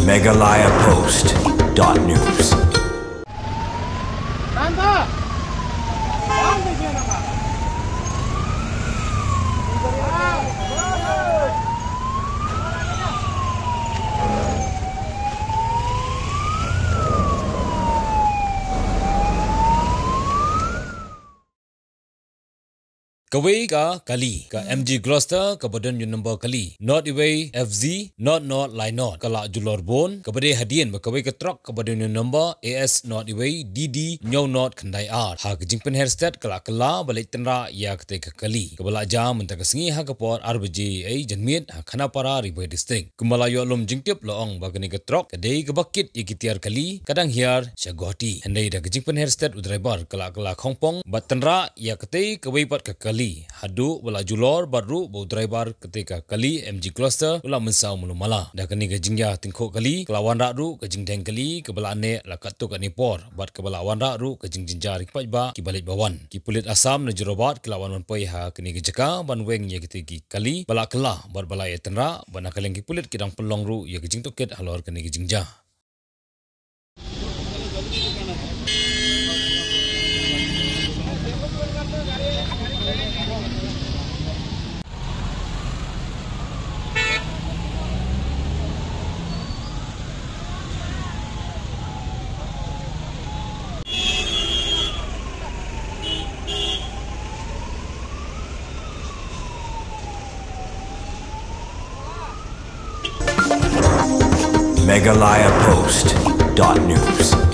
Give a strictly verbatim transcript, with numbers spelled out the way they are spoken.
Meghalaya Post dot news. Kawei ka kali ka M G Gloster kaba don ïa u nombor kali nod iwei F Z nod nod lai nod ka la julor bun, kaba dei hadien ba kawei ka trok kaba don ïa u nombor A S nod iwei D D hynñiew nod khyndai ar. Ha ka jingpynher stet ka la kylla ba leit tynrah ïa katei ka kali kaba la jia mynta ka sngi ha ka por ar baje janmiet ha Khanapara, Ri Bhoi District. Kumba la ïoh lum jingtip, la ong ba kane ka trok ka dei kaba kit ïa ki tiar kali ka dang hiar sha Guwahati. Hynrei da ka jingpynher stet u driver ka la kylla khongpong bad tynrah ïa katei kawei pat ka kali haduh ba la julor bad ruh ba u driver katei ka kali M G Gloster u la mynsaw malu mala. Da kane ka jingïa tyngkhuh kali ka la wanrah ruh ka jingdeng kali kaba la neh la katto katne por bad kaba la wanrah ruh ka jingjynjar ïa ki paidbah kiba leit ba wan. Ki pulit Assam na Jorabat ki la wan wan poi ha kane ka jaka ban weng ïa kitei ki kali ba la kylla bad ba la ïa tynrah, bad na ka liang ki pulit ki dang pynlong ruh ïa ka jingtohkit halor kane ka jingjia. Meghalaya Post dot news.